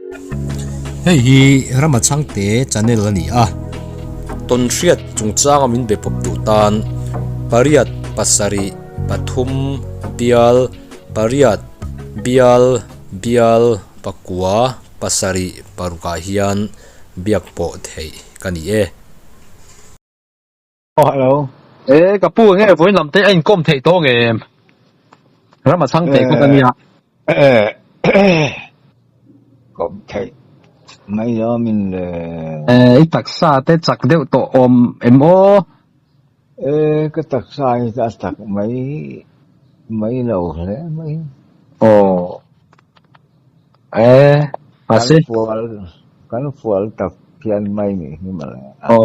Hei hi Rama Chhangte channel a ni a, tawnhriat chungchanga min be pawp duh tan pariat pasarih pathum bial pariat bial bial pakua pasarih parukah hian biak pawh theih ka ni e. Aw hello. E ka pu nge vawiin lam te a inkawm theih tawh nge em? Ram a chhang theih kawt a nia. Kawm theih mai lawmin le. E i taksa te chak deuh tawh awm em aw? E ka taksa hi a chak mai mai lo hle mai. Aw. E mahse. Kan fual kan fual tak phian mai nih hi mawle. Aw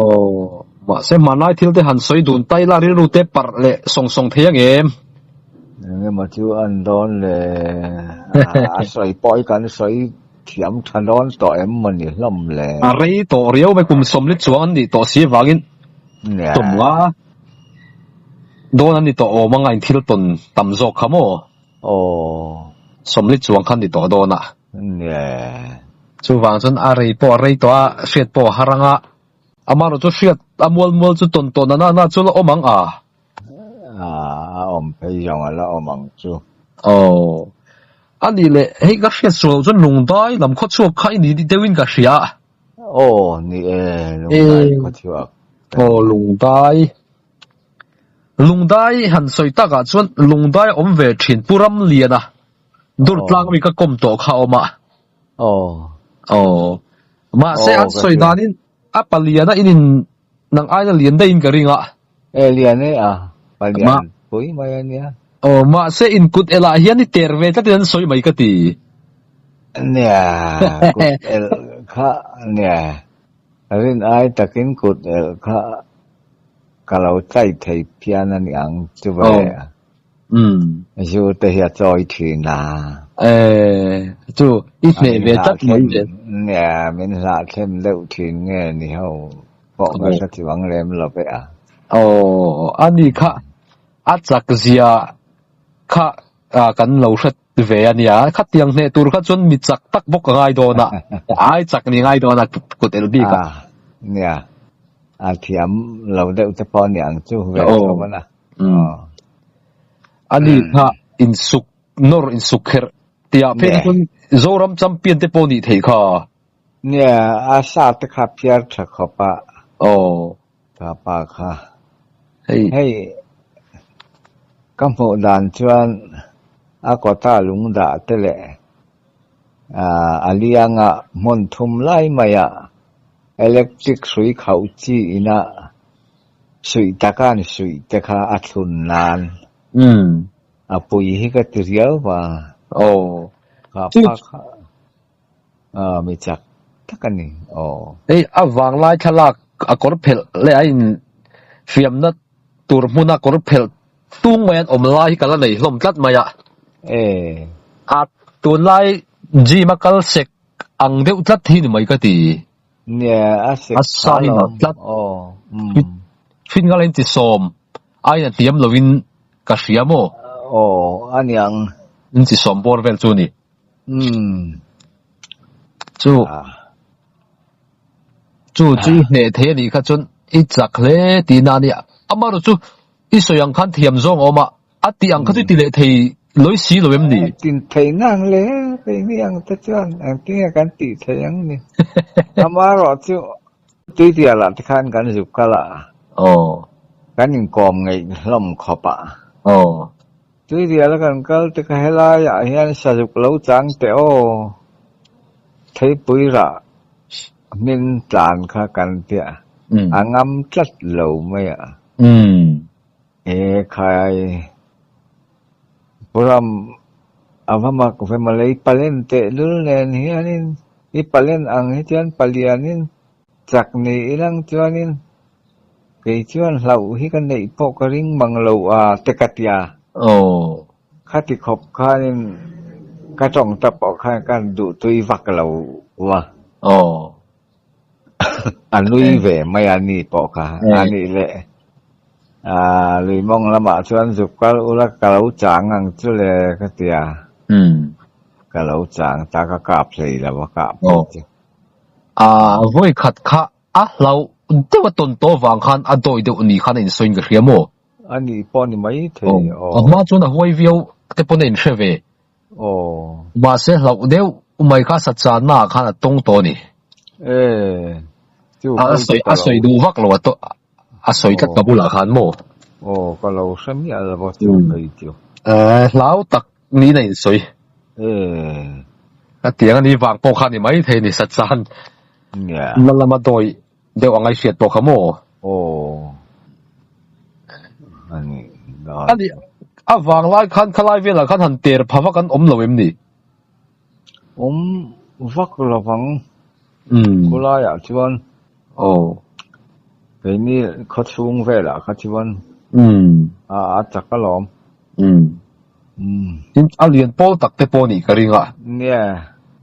mahse hmanlai thil te han sawi dun tai la rilru te parh leh sawng sawng thei ang em? Engemaw chu an dawn le a sawi pawh hi kan sawi thiam tha dawn tawh em maw ni hlawm le. A rei tawh riau mai kum sawmli chuang an nih tawh si avangin tumnga dawn an ni tawh awm anga in thil tawn tam zawk kha maw? Aw. Sawmli chuang khan ni tawh dawn a. Nia. Chuvang chuan a rei pawh a rei tawh a, hriat pawh a har ang a. Amaherawh chu hriat a mual mual chu tawn tawn a na na chu la awm ang a. A, a awm phei zawng a la awm ang chu. Aw. A nih leh hei ka hriat sual loh chuan lungdai lam khawchhuak kha i ni deuhin ka hria a. Aw, ni e, lungdai khawchhuak. Aw, lungdai. Lungdai han sawi takah chuan Lungdai a awm ve thin Pu Ramliana Durtlang mi ka kawm tawh kha a awm a. Aw. Mahse an sawi danin a paliana in in nang aina lian daihin ka ring a. E lian e a, palian pui mai a nia. Aw, mahse in kut elah hian i ter ve tlatin an sawi mai ka ti. Nia, kut el kha nia. Rin ai takin kut el kha Ka lo tlai thei phian a ni ang chu ve. Zu te hi a chawi thin a. E, chu i hneh ve tlat mai zel. Nia, min hlah thlem deuh thin nge ni ho pawh ka hre chuang lem lo ve a. Aw, a ni kha a chak zia kha kan lo hre ve a nia. Khatiang hneh tur kha chuan mi chak tak bawk a ngai dawn a, ai chak ni ngai dawn a kut el bik a. Nia, a thiam lo deuh te pawh a ni ang chu ve tho a na. A ni kha insuk nawr insuk kherh tih ah phei kha chuan Zoram champion te pawh nih theih kha. Nia, a sa te kha phiar tha khawp a. Aw. Ka pa kha. Hei ka hmuh dan chuan a kawta lung dah te leh a lianga hmun thum lai maia electric hrui khauh chi ina suih taka an suih te kha a thlun nan a pui hi ka ti riau va. Ka pa kha. Mi chak tak a ni aw. Hei a vanglai thlalak a kawr phelh leh a in fiamna tur hmuna kawr phelh tung mai an awm lai hi ka la nei hlawm tlat mai a. E. A tunlai gym a kal sek ang deuh tlat hi ni mai ka ti. Nia a sek A sa hi nalh tlat. Aw. Um. Fin ngal in ti sawm aiin a hniam lovin ka hria maw? Aw a niang. In ti sawm bawr vel chu ni. Umm. Chu chu chu i hneh thei a nih kha chuan i chak hle tihna a nia. Amaherawh chu i sawi ang khan thiam zawng a awm a, a tih ang kha chu i ti leh thei lawi si lo em ni? Tin thei ngang le, keini ang te chuan engtin nge kan tih theih ang ni. Amaherawh chu tuitial ah te khan kan zuk kal a, kan inkawm ngeih hlawm khawp a. Tuirial a kan kal te kha helai ah hian sazuk lo chang teh aw, theipui rah hmin tlan kha kan tia a ngam tlat lo mai a. E khai Puram a va mak ve malei palen teh lul nen hianin i palen ang hi chuan palianin chak ni ilang chuanin Kei chuan hlauh hi ka neih pawh ka ring mang lo a te ka tia. Aw. Khati khawp khanin ka tawng ta pawh khan ka duh tui vak lo a. Aw. A nui ve mai a ni pawh kha. A nih leh lui mawng lamah chuan zuk kal ula ka lo chang ang chu le ka tia. Umm. Ka lo chang ta ka kap hlei lo a kah phei chu. A vawi khat kha a hlau deuh a tawn tawh vang khan a dawi deuh ni khan a insawiin ka hria maw? A nih pawh ni mai thei aw. A hma chuan a huai viau te pawn a inhre ve. Aw. Mahse hlauh deuh mai kha sa channa ah khan a tawng tawh a ni. E, chu A sawi a sawi duh vak lo a to a sawi tlat ka bulah khan maw? Aw, ka lo hre miah lo a chu phei chu. E, hlau tak niin a insawi. E. A tiang a ni vang pawh kha a ni mai thei a ni sa chan na lama dawi deuh ang a i hriat pawh kha maw? Aw. A ni. A ni, a vang lai khan khalai velah khan han ter pha vak an awm lo em ni? Awm vak lo vang. Khulaiah chuan. Aw. Keini khawchhung velah kha chuan a chak alawm. Tin, a lian pawl tak te pawh nih ka ring a. Nia,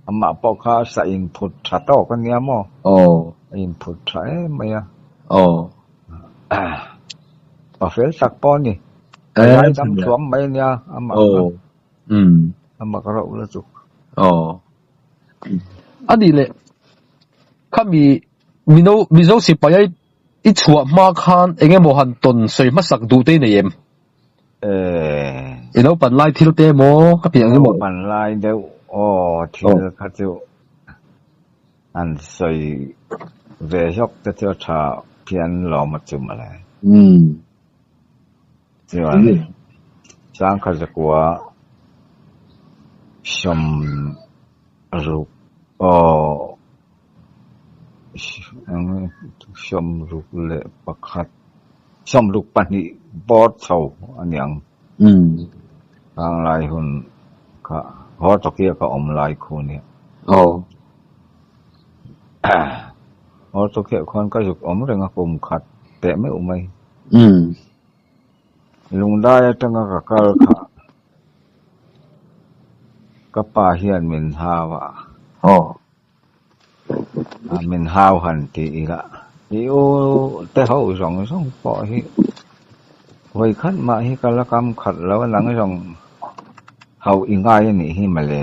amah pawh kha sa inphut tha tawk a nia maw? Aw. A inphut tha em mai a. Aw. Pa fel tak pawh a ni. A zaidam thluam mai a nia amah kha. Aw. Umm. Amah ka rauh la chuk. Aw. A nih leh, khami Mino Mizo sipai a i chhuah hma khan eng emaw han tawn sawi hmasak duh te i nei em? Eh. I lo pan lai thil te emaw ka piah ang emaw? Lo pan lai deuh aw thil kha chu an sawi ve hlawk te chu a tha phian lawm a chu mawle. Umm. Chuan Sangkhat zakua sawm ruk aw 61, 62 bawr chho a ni ang. Khang lai hun kha Hortokia ka awm lai khu a nia. Hortokia khuan ka zuk awm reng a kum khat teh meuh mai. Lungdai atanga ka kal kha ka pa hian min hau a. A min hau han ti ila i u te ho zawng zawng pawh hi vawi khat mah hi ka la kam khat lo a nang zawng ho i ngai a nih hi mawle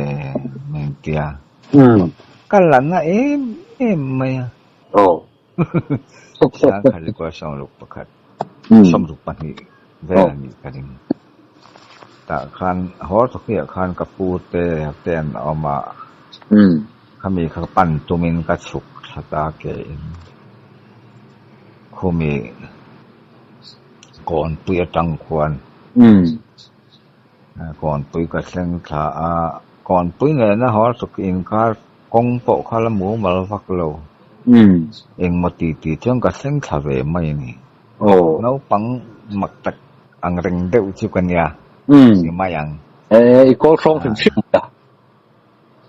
min tia ka la na em em mai a. Sangkhat 61 62 vel a nih ka ring. Tah khan haw tawkhiah khan ka pu te te an awm a, khami kha pan tumin ka chhuk thla ta ke in khumi kawnpui atang khuan kawnpui ka thleng thla a, kawnpui nena haw tawk inkar kawng pawh kha la mumal vak lo. Engmaw ti ti chuan ka thleng thla ve mai a ni. Naupang mak tak ang reng deuh chu ka nia ni mai ang. E, i kawl hrawng hrim hrim mai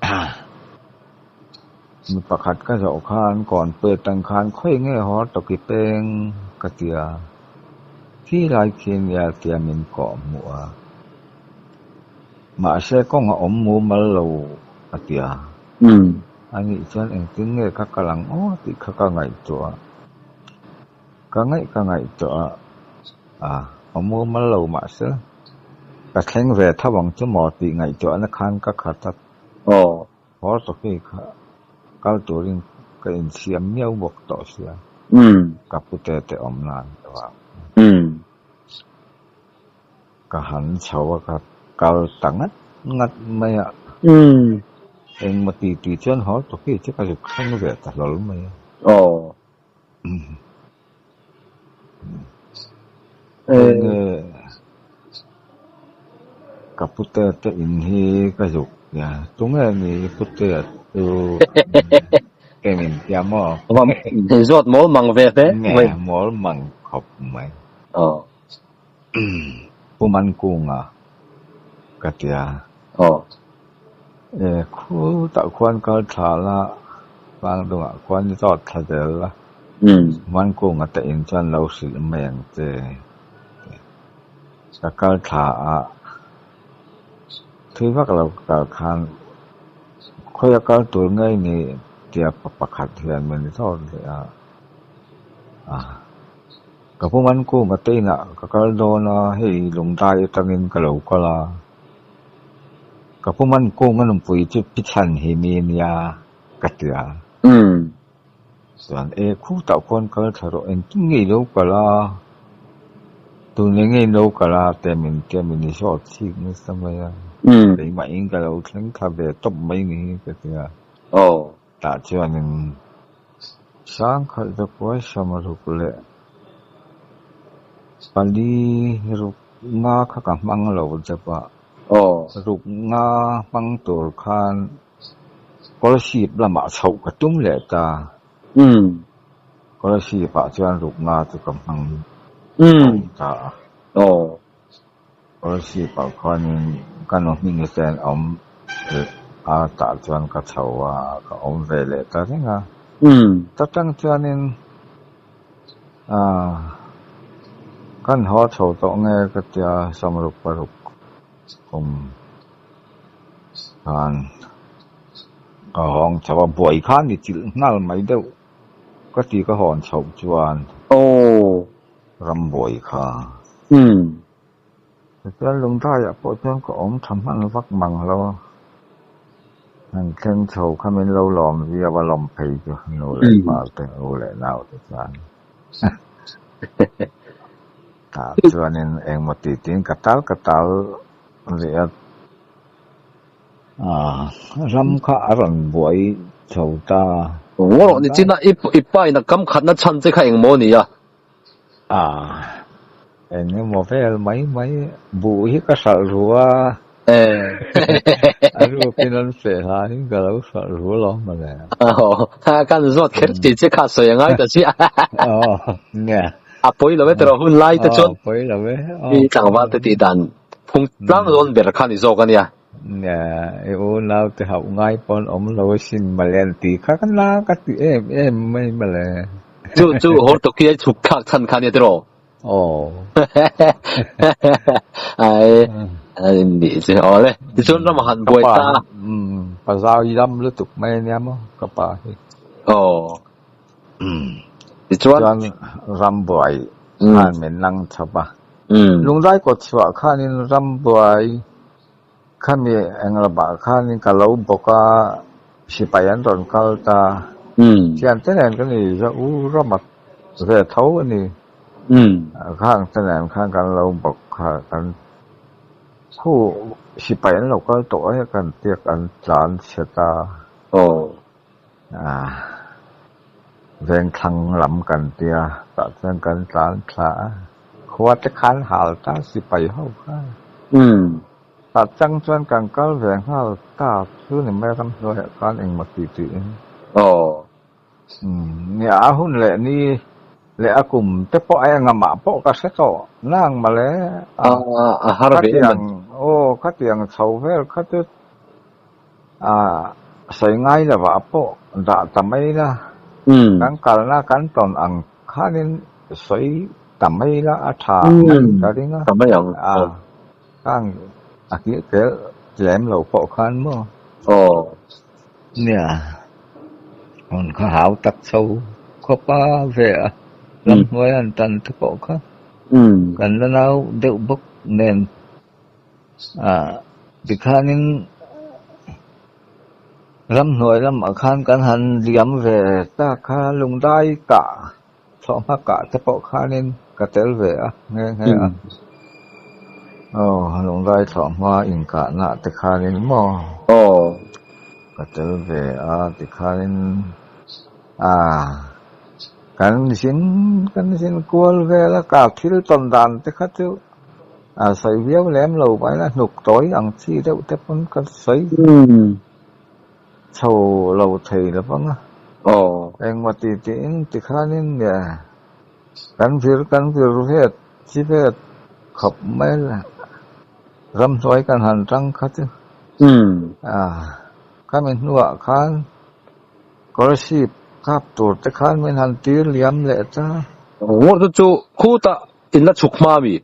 a. Mi pakhat ka zawh khan kawn pet ang khan khawi nge haw tawki peng ka ti a, thi lai khi nia tia min kawh hmuh a. Mahse kawng a awm mumal lo a ti a. Anih chuan engtin nge ka kal ang aw tih kha ka ngaihtuah a. Ka ngaih ka ngaihtuah a, a awm mumal lo mahse ka thleng ve tho ang chu maw tih ngaihtuahna khan ka khat a. Aw. Haw tawki kha kal turin ka insiam miau bawk tawh sia. Ka pute te awm nan vang. Ka han chho a ka kal ta ngat ngat mai a. Engmaw ti ti chuan haw tawki chu ka zuk thleng ve ta hlawl mai a. Aw. Enge ka pute te in hi ka zuk nia tunge ni i pute a chu ke min tia maw? Zawt mawl mang ve hle mai. Nge mawl mang khawp mai. Aw. Pu Mankunga ka tia. Aw. E khutah khuan kal thla la, Tlangdungah khuan i zawt thla zel la. Mankunga te in chuan lo hrilh mai ang che. Ka kal thla a, thui vak lo ka kal khan khawi a kal tur ngei ni tia pa pakhat hian min zawt leh a. Ka pu Mankunga te inah ka kal dawn a, hei Lungdai atangin ka lo kal a. Ka pu man kung a nunpui chu pi chhan hi mi nia ka ti a. Chuan e khutah khuan kal thla rawh engtin nge i lo kal a, tun eng nge i lo kal a te min tia min zawt chik nasa mai a. Keimahin ka lo thleng thla ve tawp mai ni hi ka ti a. Tah chuanin sangkhat zakua samruk leh pali ruk nga kha ka hmang lo deuh a. Ruk nga hmang tur khan Kolasib lamah chhoh ka tum leh ta. Kolasib ah chuan ruk nga chu ka hmang ta a. Kolasib ah khuanin ka nu hming ten a awm a tah chuan ka chho a, ka awm ve leh ta reng a. Ta tang chuanin aaa kan haw chho tawh nge ka tia sawmruk paruk kum khan ka hawng chho a, buai khan ni chilh nghal mai deuh ka ti ka hawn chhoh chuan rambuai kha. Tichuan Lungdaiah pawh chuan ka awm tha hman vak mang lo a, han thleng chho kha min lo lawm viau a lawm phei chu nu leh pa te u leh nau te chuan tah chuanin engmaw tih tiin ka tal ka tal rih a, ram kha a rawn buai chho ta. Ngaw nichina i pa in a kam khatna chhan che kha engmaw a ni a? A, eng emaw vel mai mai buh hi ka hralh ru a. A rukin an feh hlaiin ka lo hralh ru alawm mawle. Aw, kan zawt kher tih che kha sawi a ngai ta chiah. Aw, nia. A pawi lo e tiraw hun lai te chuan. Aw, pawi lo e. I tlangval te tih dan phung tlang zawn ber kha ni zawk a nia. Nia, i unau te hauh ngai pawn awm lo asin mawle an tih kha ka la ka ti em em mai mawle. Chu chu Hortoki ai chhuk thlak chhan kha nia tiraw? Aw. Ai ai ni che aw le. Tichuan ram a han buai ta. Umm pa zau i ram lutuk mai ania maw ka pa hi. Aw. Tichuan Chuan ram buai khan min nang chhawp a. Lungdai kawt chhuah khanin ram buai Khami englamah khanin ka lo bawk a, sipai an rawn kal ta. Thiante nen ka ni za u rama ve tho a ni. Khang te nen khan kan lo bawk kha kan khu sipai an lo kal tawh a kan tiak an tlan chhe ta. Vengthlang lam kan tia tah chuan kan tlan thla a, khua te khan hal ta sipai ho kha. Tah chang chuan kan kal ve nghal ta chu ni mai ramhnuaiah khan engmaw tih tiin. Nia a hun leh ni leh a kum te pawh a engamah pawh ka hre tawh nang mawle. Khatiang aw khatiang chho vel kha chu. A sawi ngai lovah pawh dah ta mai la, kan kalna kan tawn ang khanin sawi ta mai la a tha mai ka ring a, a khang a kil kel tlem lo pawh khan maw? Nia, hun kha hau tak chho khawp a ve a, ramhnuai an tan te pawh kha kan la nau deuh bawk nen. Tikhanin ramhnuai lamah khan kan han liam ve ta kha lungdai kah thlawhhma kah te pawh khanin ka tel ve a nghe nghe a. Aw lungdai thlawhhma inkahna te khanin maw ka tel ve a tikhanin ah kan zin kan zin kual vel a ka thil tawn dan te kha chu. A sawi viau lem lo mai a hnuk tawi ang chi deuh te pawn ka sawi chho lo thei lo vang a. Engmaw ti tiin tikhanin nge kan vir kan vir vet chi vet khawp mai la ramhnuai kan han tang kha chu. Khami hnuah khan kawlsip kap tur te khan min han tir liam leh ta. Ngawt chu chu khutah In la chhuk hma mi?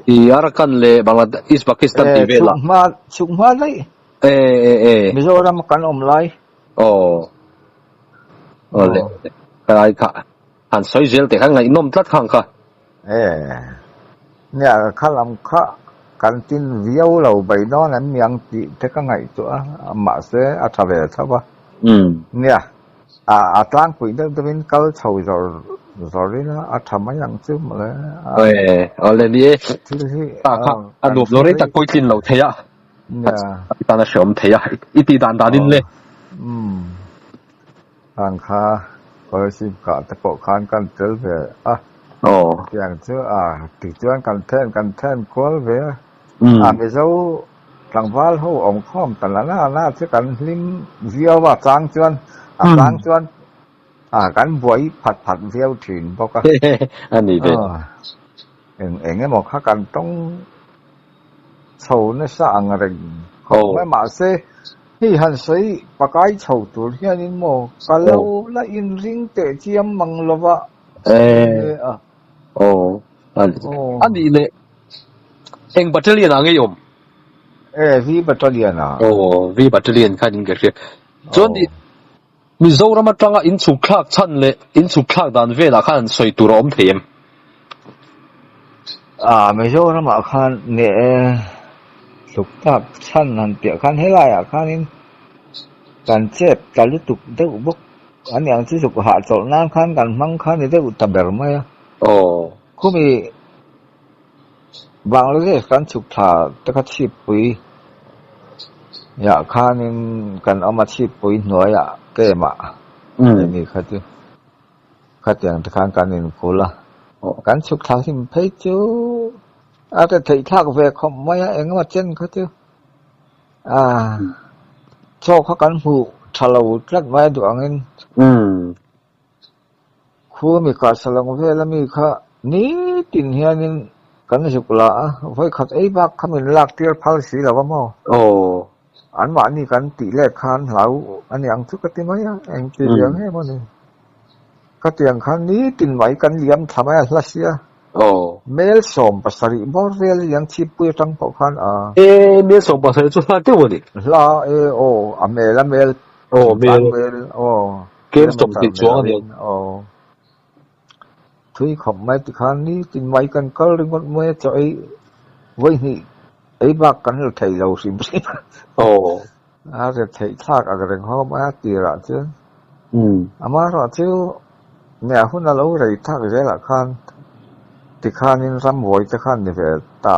I Arakan leh Bangladesh, East Pakistan tih vel ah. Chhuk hma, chhuk hma daih. E e e. Mizoram kan awm lai. Aw. Aw le. Ka lai kha. Han sawi zel teh kha ngaihnawm tlat khang kha. E. Nia kha lam kha. Kan tin viau lo bai dawn em niang tih te ka ngaihtuah a, mahse a tha ve tho a. Nia, a tlangpui deuh deuhin kal chho zawr zawrin a tha mai ang chu mawle. Aw awle ni e. Thil hi Ta kha a nuam lo rei tak pawh i tlin lo thei a. Nia. I tan a hreawm thei a, i tih dan danin le. Umm. Khang kha scholarship kah te pawh khan kan tel ve a. Aw. Tiang chu a tichuan kan then kan then kual ve a. A Mizo tlangval ho awm khawm ta la la la chu kan hlim viau a chang chuan a chang chuan a kan buai phat phat viau thin bawk a. A ni ve. Eng eng emaw kha kan tawng chho nasa ang reng khawp mai mahse hei han sawi pakai chho tur hianin maw ka lo la inring teh chiam mang lova a. Aw a nih leh eng battalion ah ngei awm? E V battalion ah. Aw V battalion khan in ka hria. Chuan Mizoram atanga inchhuk thlak chhan leh inchhuk thlak dan velah khan an sawi tur a awm thei em? Ah, Mizoramah khan nge chhuk thlak chhan han piah khan helaiah khanin kan chep ta lutuk deuh bawk a niang chu zuk hahchawlh nan khan kan hmang kha ni deuh ta ber mai a. Aw. Khumi Bangladesh kan chhuk thla te kha chhippui ah khanin kan awm a chhippui hnuaiah camp-ah emi kha chu khatiang te khan kan inkulh a, kan chhuk thla hlim phei chu a ti theih thlak ve khawp mai a engemaw chen kha chu ah chaw kha kan hmuh tha lo tlat mai a duh angin. Khumi kahsalawng vel ami kha nitin hianin kan zuk la a, vawikhat ei bak kha min lak tir phal si lo a maw? Aw. Anmahni kan tih let khan hlau a ni ang chu ka ti mai a, engti liang em a ni. Khatiang khan nitin mai kan liam thla mai a hla sia. Aw. Mel 70 bawr vel liang chhippui atang pawh khan a. E, mel 70 chu hla deuh a ni. Hla e, aw, a mel a mel. Aw, mel. Mel, aw. Kem 20 chuang a ni ang. Aw. Thui khawp mai tikhan nitin mai kan kal ringawt mai a chaw ei vawi hnih ei bak kan la thei lo hrim hrim a. Aw. A re theih thlak ang reng ho mai a tirah chuan. Amaherawh chu nia hun a lo rei thlak zelah khan tikhanin rambuai te khan ni ve ta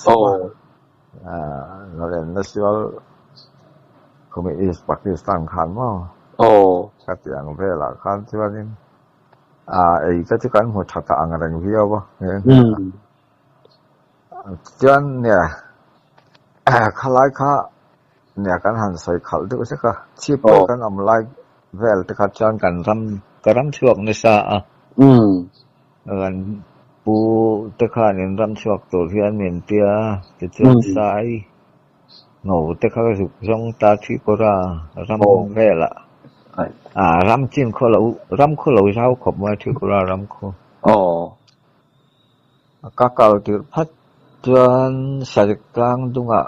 chauh a. Aw. Nalenna sual khumi East Pakistan khan maw? Aw. Ka ti ang velah khan chuanin a ei te chu kan hmu tha ta ang reng viau a nghe nghe a. Chuan nia khalai kha nia kan han sawi khalh deuh zek a, chhip pawh kan awm lai vel te kha chuan kan ram ka ram chhuak nasa a. Kan pu te khan in ram chhuak tur hian min tia tichuan sai ngo te kha ka zuk zawng ta Tripura ram velah ah ram chin khaw lo ram khaw lo zau khawp mai Tripura ram khaw. Ka kal tirh phat chuan Sarik tlang dungah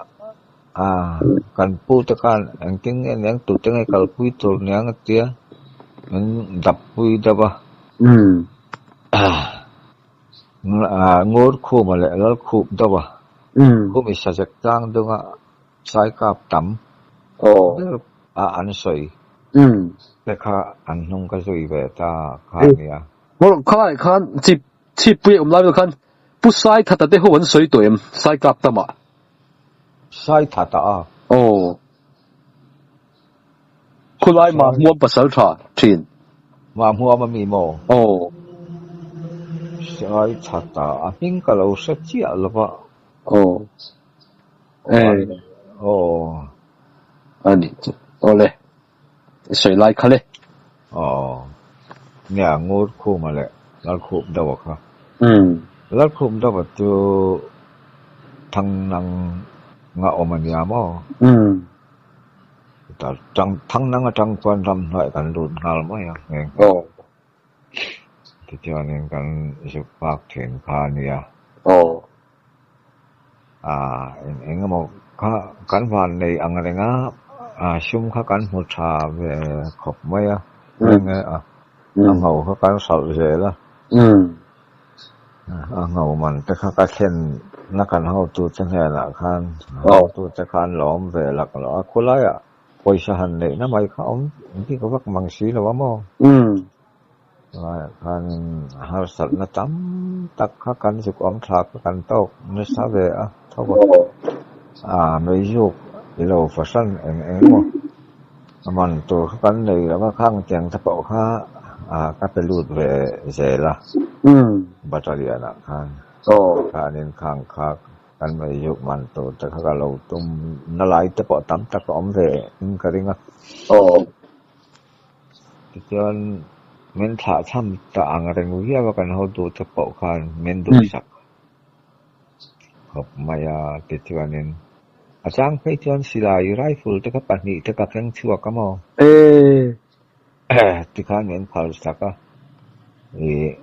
ah kan pu te khan engtin nge niang tute nge kalpui tur niang a tia min dap pui deuh a. Ngur khuma leh lal khup deuh a. Khumi Sarik tlang dunga sai kap tam ber a an sawi te kha an hnung ka zui ve ta kha a nia. Khalai khan chip Chhippuia awm lai vel khan Pu Saithata te ho an sawi tawh em? Saikap tamah. Saithata a? Aw. Khulai Mahmuam pasal tha thin. Mahmuam a mi maw? Aw. Saithata a hming ka lo hre chiah lo va. Aw. E. Aw. A nih chu. Aw le. I sawi lai kha le. Aw. Nia ngur khuma leh Lalkhup deuha kha. Lalkhup deuha chu Thangnang nga awm a nia maw? Thangnang atang chuan ramhnuai kan lut nghal mai a nghe nghe. Tichuanin kan zuk vak thin kha a nia. Eng eng emaw kha kan van nei ang reng a, sum kha kan hmu tha ve khawp mai a, eng nge a, a ngho kha kan hralh zel a. A ngho man te kha ka thlen na kan hotute hnenah khan hotute kha an lawm ve lak lo a, khulaiah pawisa han neihna mai kha awm bik vak mang si lo a maw? Khulaiah khan harsatna tam tak kha kan zuk awm thla kha kan tawk nasa ve a tho a, a meizuk i lo fahran eng eng emaw a man tur kha kan nei lo a, khang tiang te pawh kha ka pe lut ve zel a battalion ah khan khanin khang kha kan meizuk man tur te kha ka lo tum na lai te pawh tam tak a awm ve in ka ring a. Tichuan min thlah cham ta ang reng viau a kan hotu te pawh khan min duhsak khawp mai a tichuanin a chang phei chuan silai rifle te kha pahnih te ka keng chhuak a maw? Tikhan min phal sak a ih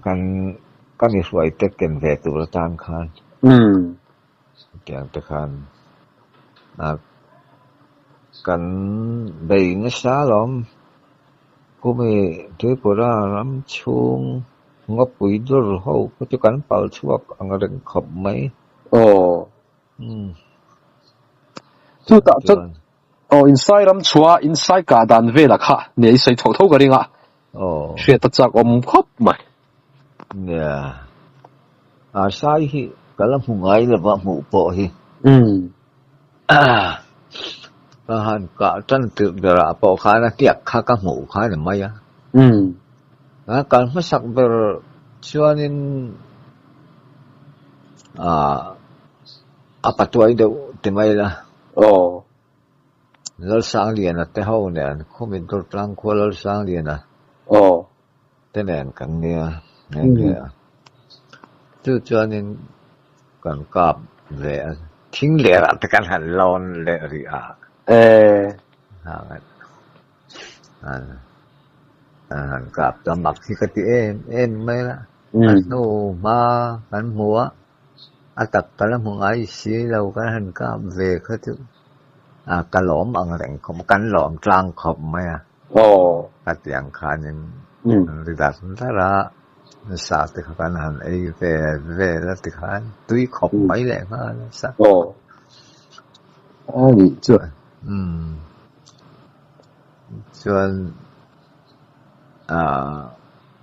kan ka mi hruai te ken ve tur atan khan Hetiang te khan kan bei nasa alawm. Khumi Tripura ram chhung ngawpui dur ho kha chu kan pal chhuak ang reng khawp mai. Aw. Chutah chuan aw insai ram chhuah insai kah dan velah kha nia i sawi tho tho ka ring a. Aw. Hriat a chak awm khawp mai. Nia. A sai hi ka la hmu ngai lo va hmuh pawh hi. Umm. Ka han kah tan tirh berah pawh khan a hniak kha ka hmuh kha ni mai a. Umm. A kal hmasak ber chuanin ah a patuai deuh ti mai la. Aw. Lalsangliana te ho nen khumi Durtlang khua Lalsangliana Aw. te nen kan nia nghe nghe a. Chu chuanin kan kap ve a, thing lerah te kan han lawn leh rih a. Han kap ta mak hi ka ti em em mai la. A hnu hma kan hmu a, a tak ka la hmu ngai si lo kan han kap ve kha chu ka lawm ang reng khawp, kan lawm tlang khawp mai a. Aw. Ka ti ang khanin ri dar dar a, sa te kha kan han ei ve vel a ti khan tui khawp mai leh nghal a sa. Aw. A nih chuan. Umm. Chuan ah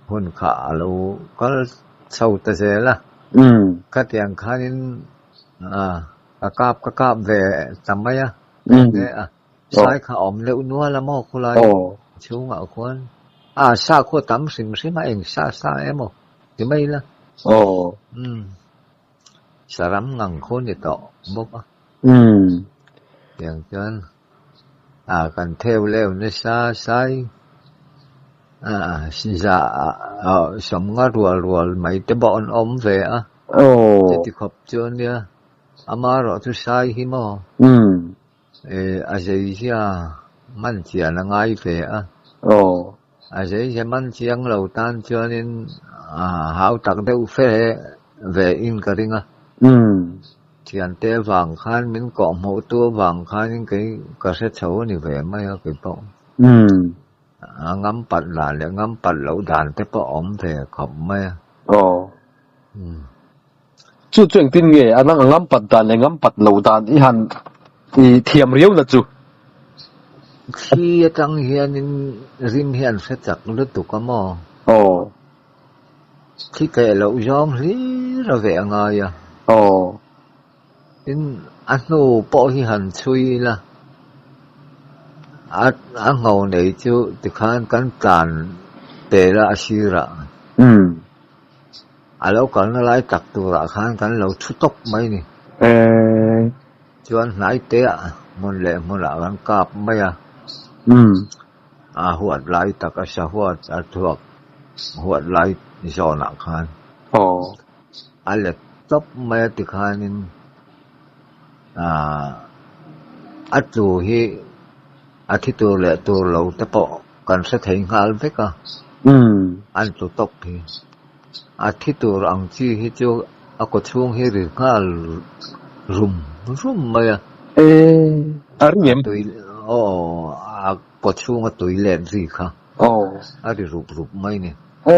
hun kha a lo kal chho ta zel a. Umm. Khatiang khanin ah ka kap ka kap ve ta mai a. A. Sai kha awm deuh nual a maw khulai chhungah khuan a sa khaw tam hrim hrim a eng sa sa emaw ti mai la. Umm saram ngang khaw ni tawh bawk a. Tiang chuan a kan theu leu nasa sai a za sawmnga rual rual mai te pawh an awm ve a. Chuti khawp chuan nia amaherawh chu sai hi maw. A zeizia man chian a ngai ve a. A zeizia man chiang lo tan chuanin hau tak deuh fe ve in ka ring a. Thiante vang khan min kawhhmuh tu avang khanin kei ka hre chho a ni ve mai a kei pawh. A ngam pat dan leh ngam pat loh dan te pawh a awm ve khawp mai a. Chu chu engtin nge a nang a ngam pat dan leh ngam pat lo dan i han i thiam riau na chu? Thli atang hianin rim hi an hre chak lutuk a maw? Aw. Thli keh loh zawng hlir a veh a ngai a. Aw. Tin, a hnu pawh hi han chhui ila, a a ngho nei chu tikhan kan tlan tel a a sirah. Umm. A lo kalna lai tak turah khan kan lo thu tawp mai ni. Chuan hnai teah hmun leh hmunah kan kap mai a. A huat lai tak a sa huat a thuak huat lai zawnah khan a let tawp mai a tikhanin a tlu hi a thi tur leh tur lo te pawh kan hre thei nghal vek a, an tlu tawp hi. A thi tur ang chi hi chu a kaw chhung hi ri nghal rum rum mai a. E, a ring em? Tui, aw, a kaw chhunga tui let ri kha. Aw. A ri rup rup mai ni. E.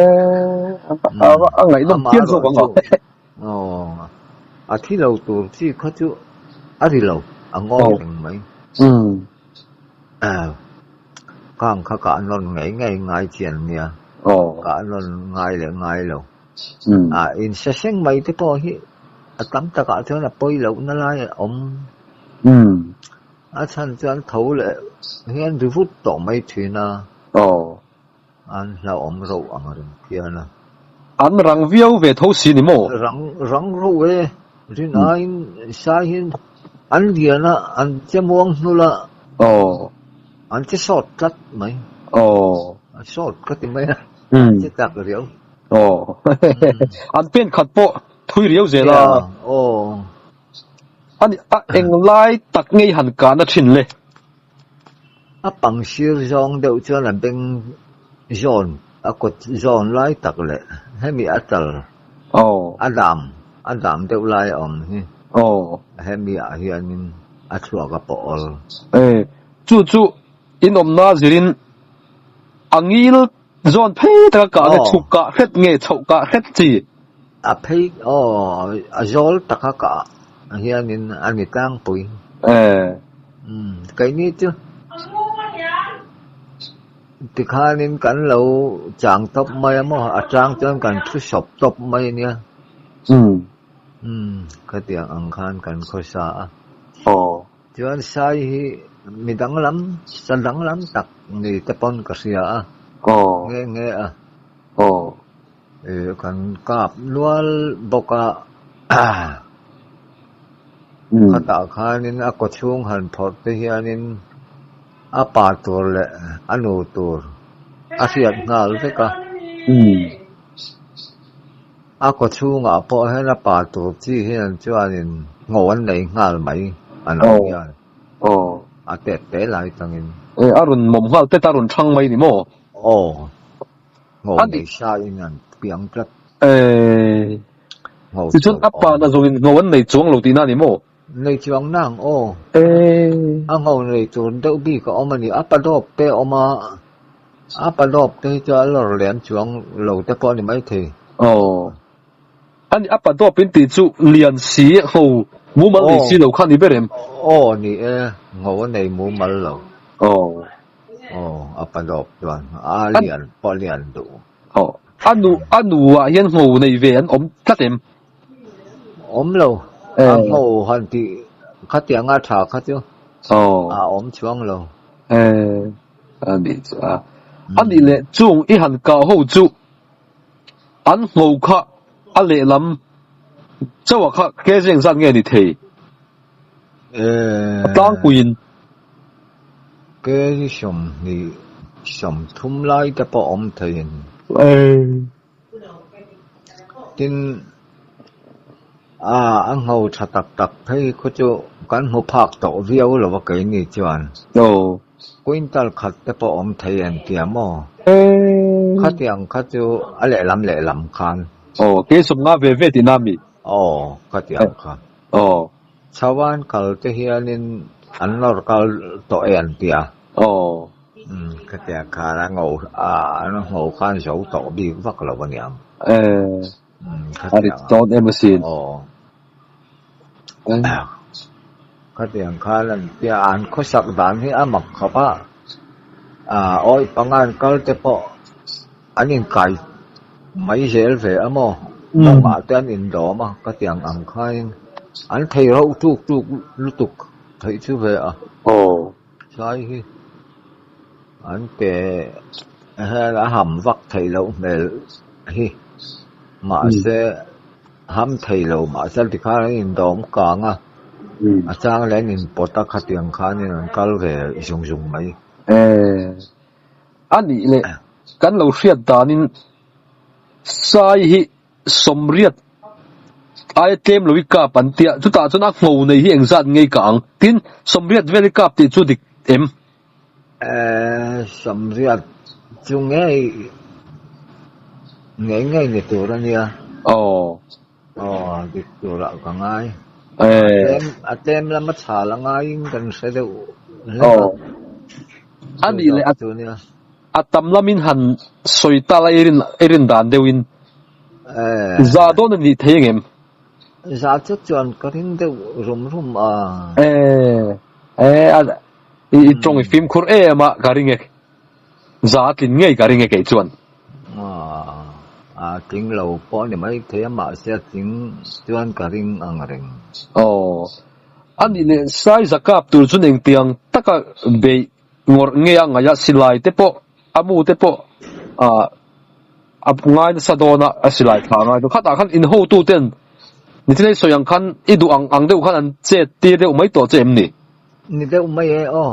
A ngaihnawm Amah phian zawk erawh ang chu a. Aw, a thi lo tur chi kha chu a ri lo, a ngawi reng mai. Kang kha kah nawn ngei ngei ngai chi an nia, kah nawn ngai leh ngai lo. A insa seng mai te pawh hi a tam takah chuan a pawi lohna lai a awm. A chhan chuan tho leh hian ri vut tawh mai thin a. An hlauhawm reuh ang reng phian a. An rang viau ve tho si ni maw? Rang rang reuh e. Rin aiin sai hian an lian a, an che muang hnul a. Aw. An che sawt tlat mai. Aw. A sawt ka ti mai a. An che tak riau. Aw. An pen khat pawh thui riau zel a. Aw. Ani a englai tak ngei han kahna thin le? A pang sir zawng deuh chuan a beng zawn, a kawt zawn lai tak leh hemi a tal a dam, a dam deuh lai a awm hi. Hemi ah hianin a thluak a pawh awl. E, chu chu in awmna zirin a ngil zawn phei taka kah nge chhuk kah hret nge chhoh kah hret chi? A phei, aw, a zawl taka kah hianin a ni tlangpui. E. Umm, keini chu tikhanin kan lo chang tawp mai a maw, a chang chuan kan thu sawp tawp mai a nia. Umm. Umm, khatiang ang khan kan khawsa a. Aw. Chuan Sai hi mi danglam, sa danglam tak ni te pawn ka hria a. Aw. Nge nge a. Aw. Kan kap nual bawk a, khatah khanin a kawchhung han phawrh te hianin a pa tur leh a nu tur a hriat nghal vek a. A kawchhungah pawh hian a pa tur chi hian chuanin ngho an nei nghal mai a lo hian a tet te lai tangin. A rawn mawm nghal tet a rawn thang mai ni maw? Aw. Ngho nei sa in an piang tlat. Eee. Tichuan a pa na zawngin ngho an nei chuang lo tihna a ni maw? Nei chuang nang aw. Eee. A ngho nei tur deuh bik a awm a ni. A pa dawp te a awm a, a pa dawp te hi chu a lawr lem chuang lo te pawh a ni maithei. Aw. A ni, a pa dawp in tih chu lian si ngho mumal nei si lo kha a ni ber em? Aw ni e, ngho a nei mumal lo. Aw. Aw, a pa dawp chuan a lian pawh a lian duh. Aw, a nu a nu ah hian ngho nei ve an awm tlat em? Awm lo, a ngho han tih khatianga tha kha chu a awm chuang lo. E, a nih chu a. A nih leh chung i han kah ho chu an ngho kha a lehlam chauh ah kha kg engzat nge ni thei? A tlangpuiin. Kei 20 30 lai te pawh awm theiin. Tin, a a ngho tha tak tak phei khu chu kan hmu phak tawh viau lo a keini chuan. Quintal khat te pawh awm thei en tia maw? Khatiang kha chu a lehlam lehlam khan. Aw, kei 50 ve ve tihna a mi? Aw, khatiang kha. Aw. Chauhan kal te hianin an nawr kal tawh e an ti a. Aw. Umm khatiang khan a ngo a an ngo khan zo tawh bik vak lo aniang. Eh. Umm A rit khatiang dawn em asin. Aw. Khatiang khan an tia an khawsak dan hi a mak khawp a. Ah awi pangan kal te pawh An inkai mai zel ve a maw? Mawngah te an indawm a, ka tiang ang khain an thei rauh tuk tuk lutuk theih chu ve a. Sai hi an ke hian a ham vak theih loh hmel hi mahse ham thei lo mahse tikhan an indawm kang a, a chang leh an inpawt a khatiang khanin an kal ve zung zung mai. A nih leh kan lo hriat danin Sai hi 80 aia tlem lo i kap an tia, chutah chuan a ngho nei hi engzat ngei ka ang? Tin, 80 vel i kap tih chu dik em? 80 chu ngei ngei ngei ni tur a nia. Aw. Aw, dik turah ka ngai. A tlem lama chhal a ngaiin kan hre deuh hlek a. Aw. A nih leh a tam lamin han sawi ta la i rin dan deuhin. Za dawn a nih thei angem? Za chu chuan ka ring deuh rum rum a. E, e, i tawng i fimkhur em a ka ring e. Za a tlin ngei ka ring e kei chuan. A tling lo pawh a ni mai thei a, mahse a tling chuan ka ring ang reng. Aw, a nih leh sai za kap tur chuan engtiang taka beih ngawrh nge a ngaih a, silai te pawh a mu te pawh a ngai nasa dawn a, a silai thla a ngai dawn. Khatah khan inhotu ten nitin ei sawi ang khan i duh ang ang deuh khan an chet tir deuh mai tawh che em ni? Ni deuh mai e aw.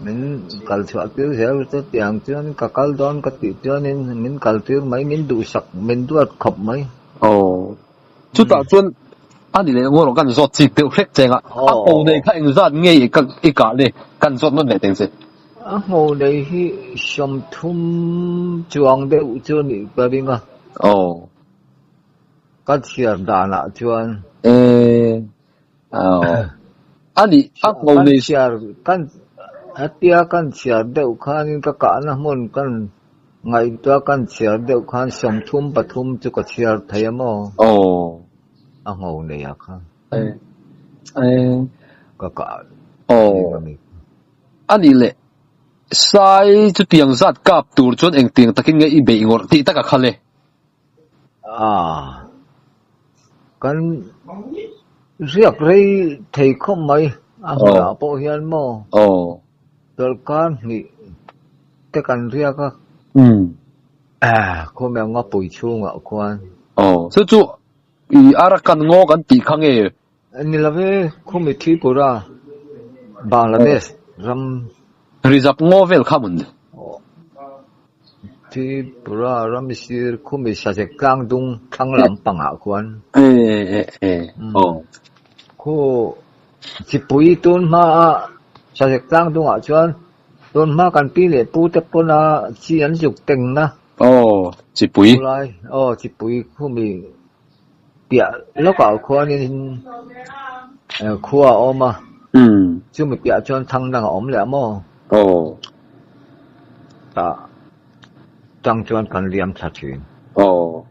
Min kal chhuah tir zel chu tiang chuan ka kal dawn ka tih chuanin min kal tir mai, min duhsak, min duat khawp mai. Aw. Chutah chuan a ni leh ngawr kan zawt chik deuh hlek cheng a, a ngho nei kha engzat nge i kah le kan zawt nawn leh teng che. A ngho nei hi 30 chuang deuh chu a nih ka ring a. Aw. Ka chhiar danah chuan. E. Aw. A nih a ngho nei. Kan chhiar kan hetia kan chhiar deuh khanin ka kahna hmun kan Ngaihtuah kan chhiar deuh khan 33 chu ka chhiar thei a maw? Aw. A ngho nei a kha. E. E. Ka kah. Aw. A nih leh, Sai chutiang zat kap tur chuan engtiang takin nge i beih ngawrh tih tak a khal e? Ah. Kan riak rei thei khawp mai a hmunah pawh hian maw? Aw. Chawlhkar hnih te kan riak a. Khawmia ngapui chhungah khuan. Aw, chu chu i Arakan ngaw kan tih kha nge? Ni lo e, khumi Tripura, Bangladesh ram. Rizap ngaw vel kha mawn? Tripura ram sir khumi Sazek tlangdung thlang lam pangah khuan. E e e, aw. Khu Chipui tun hmaa Sazek tlang dungah chuan tun hma kan pi leh pu te pawna chi an zuk tengna. Aw, chipui. Khulai, aw chipui khumi piah lawkah khuanin khua a awm a. Chumi piah chuan thang dang a awm leh a maw? Aw. Tah tang chuan kan liam thla thin. Aw.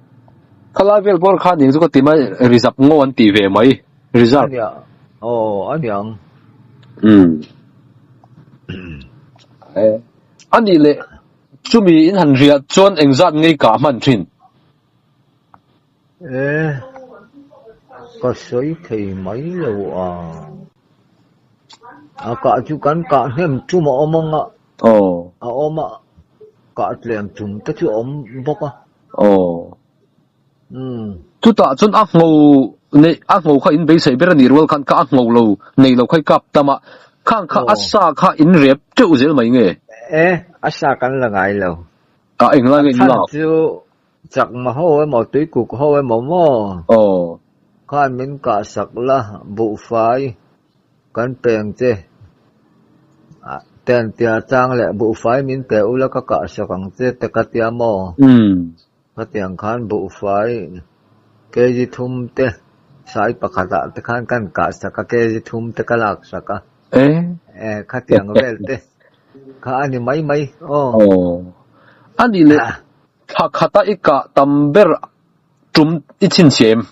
Khalai vel bawr khan eng chu ka ti mai, rizap ngaw an ti ve mai. Reserve. Ania, aw aniang. Umm. Anih leh chumi in han riah chuan engzat ngei kah hman thin? E, ka sawi thei mai lo a. A kah chu kan kah hnem tum a awm ang a. Aw. A awm a, kah tlem tum te chu a awm bawk a. Aw. Chutah chuan a ngho neih a ngho kha in beisei ber a nih rual khan kha a ngho lo nei lo kha i kap tam a, khang kha a sa kha in rep teuh zel mai nge? E, a sa kan la ngai lo. A englai nge in lak? A chhan chu chakma ho emaw tuikuk ho emaw maw? Aw. Khan min kah sak la, buhfai kan peng che ten tia chang leh buhfai min pe ula ka kah sak ang che te ka tia maw? Khatiang khan buhfai kg thum te sai pakhatah te khan kan kah sak a, kg thum te ka lak sak a. E khatiang vel te kha a ni mai mai aw. Aw. A nih leh thla khata i kah tam ber tum i chhinchhiah em?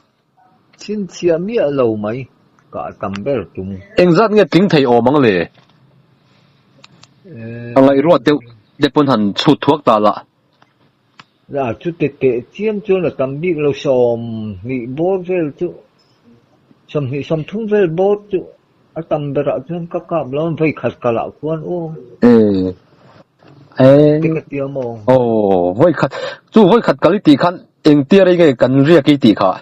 Chhinchhiah miah lo mai kah tam ber tum. Engzat nge tling thei awm ang le? A ngaihruat deuh te pawn han chhut thuak ta lah. A chu te teh chiam chuan a tam bik lo 20 bawr vel chu 20 30 vel bawr chu a tam berah chuan ka kap lo vei khat ka lah khuan aw. E e Te ka tia maw? Aw vawi khat chu vawi khat kal i tih khan engtia rei nge kan riak i tih kha?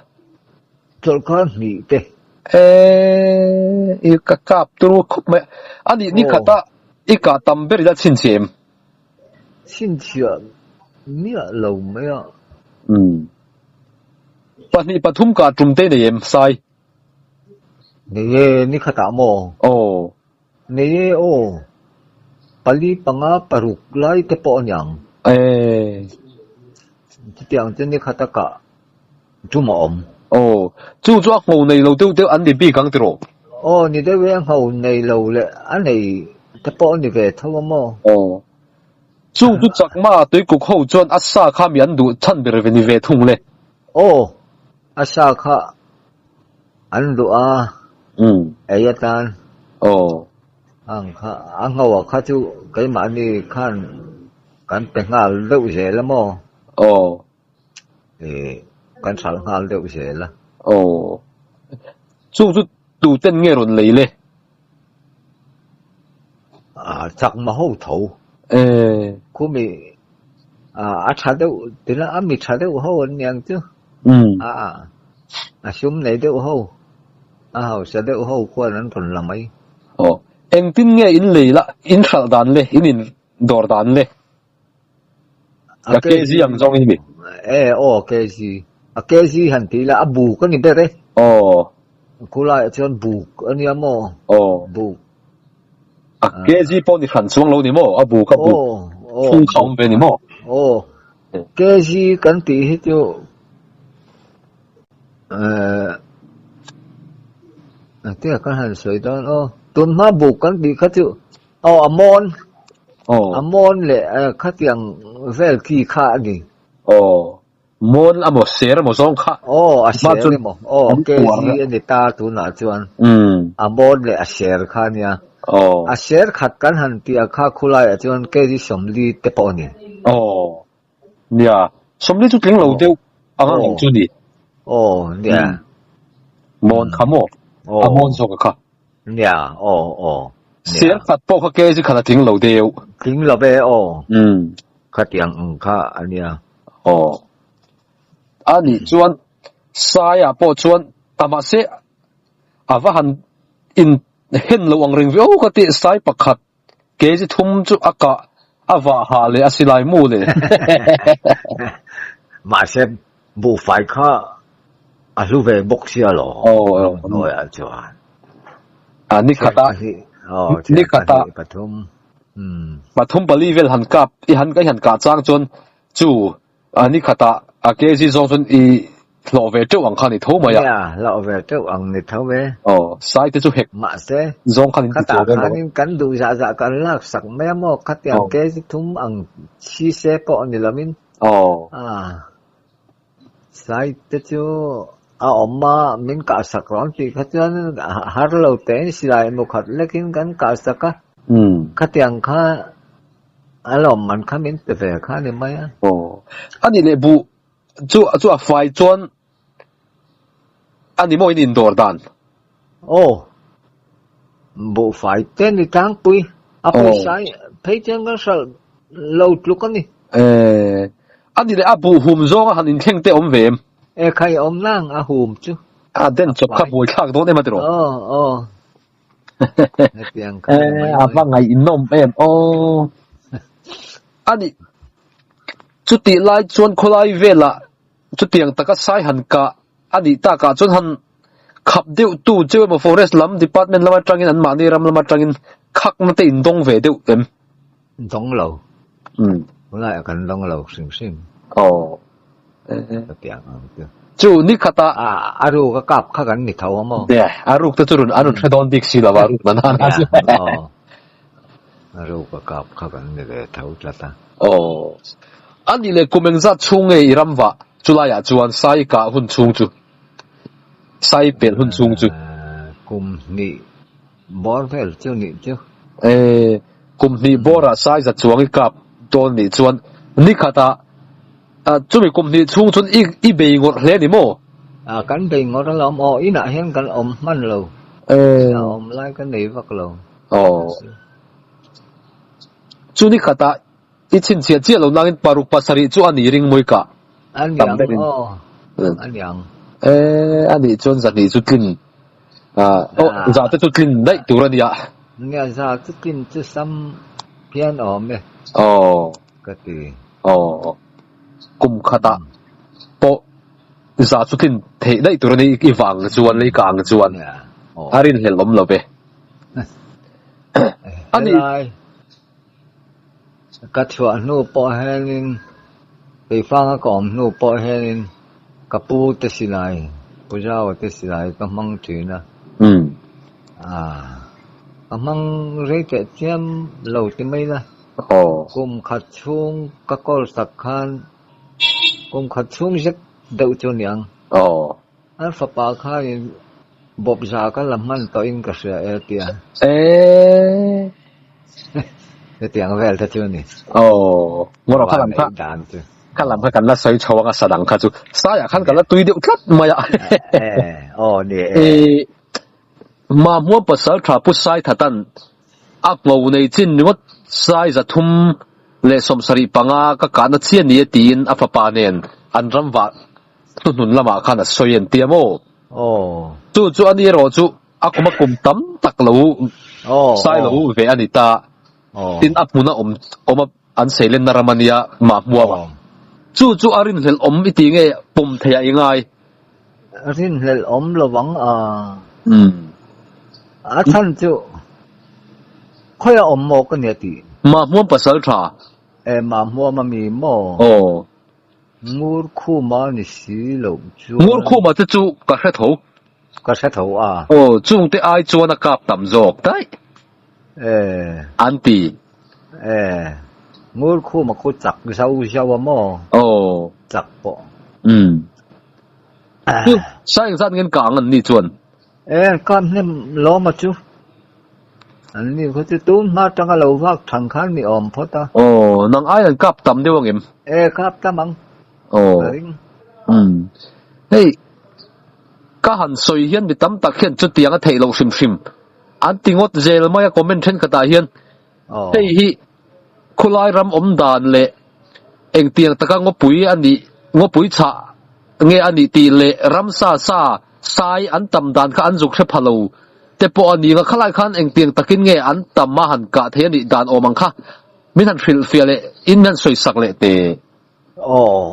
Chawlhkar hnih te. E i ka kap turu khawp mai a nih ni khata i kah tam ber ila chhinchhiah em? Chhinchhiah miah lo mai a. Umm. Pahnih pathum kah tum te nei em, Sai? Nei e, ni khatah maw? Aw. Nei e aw. Pali panga paruk lai te pawh a niang. E. Chutiang chu ni khata kah tum a awm. Aw. Chu chu a ngho nei lo deuh deuh an ni bik ang tiraw? Aw, ni deuh e, a ngho nei lo leh a nei te pawh a ni ve tho a maw? Aw. Chung chu Chakma tuikuk ho chuan a sa kha mi an duh chhan ber ve ni ve thung le. Aw, a sa kha an duh a, ei atan. Aw. Ang kha, a ngho a kha chu keimahni khan kan pe nghal deuh zel a maw? Aw. Ih, kan hralh nghal deuh zel a. Aw. Chung chu tuten nge rawn lei le? Ah, chakma ho tho. Eh. Khumi a tha deuh tina a mi tha deuh ho an niang chu. A a sum nei deuh ho, a hausa deuh ho khuan an rawn la mai. Aw. Engtin nge in lei la, in hralh dan le, in in dawr dan le? A kg ang zawng in mi? E, aw kg. A kg han tih ila a buk a ni ber e. Aw. Khulaiah chuan buk a nia maw? Aw. Buk. A kg pawh ni hran chuang lo ni maw? A buk a buk. Aw, aw. Chhung kha awm ve ni maw? Aw. Kg kan tih hi chu eh engtin kan han sawi dawn aw. Tunhma buk kan tih kha chu Aw a mawn. Aw. A mawn leh khatiang vel ki kha a ni. Aw. Mawn a maw ser emaw zawng kha. Aw a ser emaw. Aw kg a ni ta tunah chuan. A mawn leh a ser kha a nia. Aw. A ser khat kan han tih a kha khulaiah chuan kg 40 te pawh a ni. Aw. Nia. 40 chu tling lo deuh ang ang chu ni. Aw nia. Mawn kha maw? A mawn zawk a kha. Nia, aw, aw. Nia. Ser khat pawh kha kg khat a tling lo deuh. Tling lo ve, aw. Khatiang ang kha a nia. Aw. A nih chuan Saia pawh chuan a mahse a va han in hen lo ang reng viau ka ti Sai pakhat kg thum chu a kah a vah hah leh a silai mu leh. Mahse buhfai kha A hlu ve bawk sia lo. Hnuaiah chuan. A ni khat a. Ni khat a. Pathum. Pathum pali vel han kap i han ka han kah chang chuan chu a ni khat a a kg zawng chuan i hlawh ve teuh ang kha ni tho mai a. Nia, hlawh ve teuh ang ni tho e. Aw, sai te chu hek Mahse, zawng khan in ti khatah khanin kan duh zah zah kan lak sak mai a maw? Khatiang kg thum ang chi se pawh ni loin. Aw. Sai te chu a awm a, min kah sak rawh an tih kha chuan har lo tein silai emaw khat lekin kan kah sak a, khatiang kha a lawmman kha min pe ve kha a ni mai a. Aw, a nih leh buh chu chu a fai chuan a ni maw in indawr dan? Aw, buhfai te ni tlangpui, a pawisa phei chuan kan hralh lo tluk a ni. Eh, a ni leh a buh hum zawnga han inthleng te awm ve em? Eh, khai awm nang a hum chu. A den chawp kha buai thlak dawn em a tiraw? Aw, aw. Hetiang kha ni mai Eh, a va ngaihnawm em aw. A ni, chutih lai chuan khawlai velah chutiang taka sai han kah A nih takah chuan han khap deuh tu cheu emaw forest lam department lam atangin an mahni ram lam atangin khakna te in dawng ve deuh em? Dawng lo. Tunlaiah kan dawng lo hrim hrim. Aw. Ka piang ang chu. Chu ni khatah. A a ruk a kap kha kan ni tho a maw? Nia, a ruk te chu rawn an rawn hre dawn bik si lo a, a ruk na na na chu. Aw. A ruk a kap kha kan ni ve tho tlat a. Aw. A nih leh kum engzat chhung nge i ram vah? Chulaiah chuan sai kah hun chhung chu, sai pel hun chhung chu. Kum hnih bawr vel chu nih chu. E, kum hnih bawrah sai za chuang i kap dawn nih chuan ni khatah chumi kum hnih chhung chuan i i bei ngawrh hle ni maw? A, kan bei ngawrh alawm. Aw, inah hian kan awm hman lo. Inah awm lai ka nei vak lo. Aw. Chu ni khatah i chhinchhiah chiah lo nangin paruk pasarih chu a ni ring mawi kah. A niang aw, a niang. E, a nih chuan zahnih chu tlin, aw, za te chu tlin daih tur a nia. Nia, za chu tlin chu sam phian awm e. Aw. Ka ti. Aw, kum khatah pawh za chu tlin theih daih tur a ni i vang chuan lei kang chuan a rinhlelh awm lo ve. A ni. Helai ka chhuah hnu pawh hianin Keifanga ka awm hnu pawh hianin ka pu te silai, Pu Zau te silai ka hmang thin a. Ka hmang rei teh chiam lo ti mai la. Aw. Kum khat chhung ka kawl sak khan kum khat chhung zet deuh chu niang. Aw. An fapa khanin bawp za ka la hman tawhin ka hria e tia. Eee. Hetiang vel te chu a ni. Aw. Ngawrh kha lam kha. Vanneih dan chu. Kha lam kha kan la sawi chho anga sadang kha chu. Saiah khan kan la tui deuh tlat mai a. Ee. Aw ni e. Mahmuam pasal tha Pu Saithatan a ngho nei chin ringawt sai 375 ka kahna chiah ni e tiin a fapa nen an ram vah hnuhnun lamah khan a sawi an ti a maw? Chu chu ani erawh chu a kum a kum tam tak lo sai lo ve a ni ta. Tin a hmuna awm awm a an seilenna ram a nia Mahmuam a. Chu chu a rinhlelh awm i ti nge pawm theih ah i ngai? Rinhlelh awm lovang a. A chhan chu khawi a awm maw ka nia tih? Mahmuam pasal tha. E Mahmuam a mi maw? Aw. Ngur khuma ni si loh chuan. Ngur khuma te chu ka hre tho. Ka hre tho a. Aw, chungte ai chuan a kap tam zawk daih. E. An ti. E. Ngur khuma khu chak zau zau a maw? Aw. Chak pawh. Umm. Chu, sai engzat ngen kang an ni chuan? E, an kap hnem lawm a chu. An ni khaw chu tun hma atanga lo vak thang khan ni awm phawt a. Aw, nang ai an kap tam deuh angem? E, kap tam ang. Aw. Ka ring. Umm. Hei, ka han sawi hian mi tam tak hian chutiang a theih loh hrim hrim. An ti ngawt zel mai a comment thenkhatah hian. Aw. Hei hi khulai ram awm dan leh engtiang taka ngawpui a nih, ngawpui chhah nge a nih tih leh ramsa sa sai an tam dan kha an zuk hre pha lo te pawh a ni nga khalai khan engtiang takin nge an tam a han kah thei a nih dan awm ang kha min han hrilhfiah leh in min han sawisak leh teh. Aw.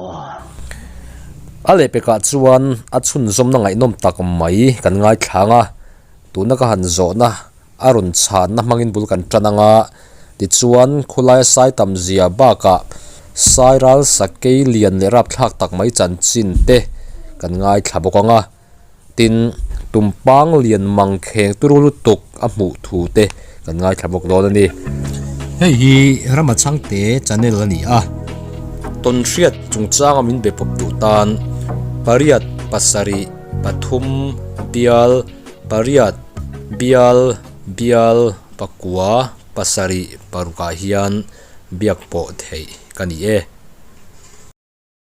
A lehpekah chuan a chhunzawmna ngaihnawm tak mai kan ngaithlang a, tuna ka han zawhna a rawn chhanna hmangin bul kan tan ang a, tichuan khulaia sai tam zia bakah sai ral sakei lian leh rapthlak tak mai chanchin te kan ngaithla bawk ang a, tin tumpang lian mang kheng turu lutuk a hmuh thu te kan ngaithla bawk dawn a ni. Hei hi Rama Chhangte channel a ni a, tawnhriat chungchanga min be pawp duh tan pariat pasarih pathum bial pariat bial bial pakua pasarih parukah hian biak pawh theih ka ni e.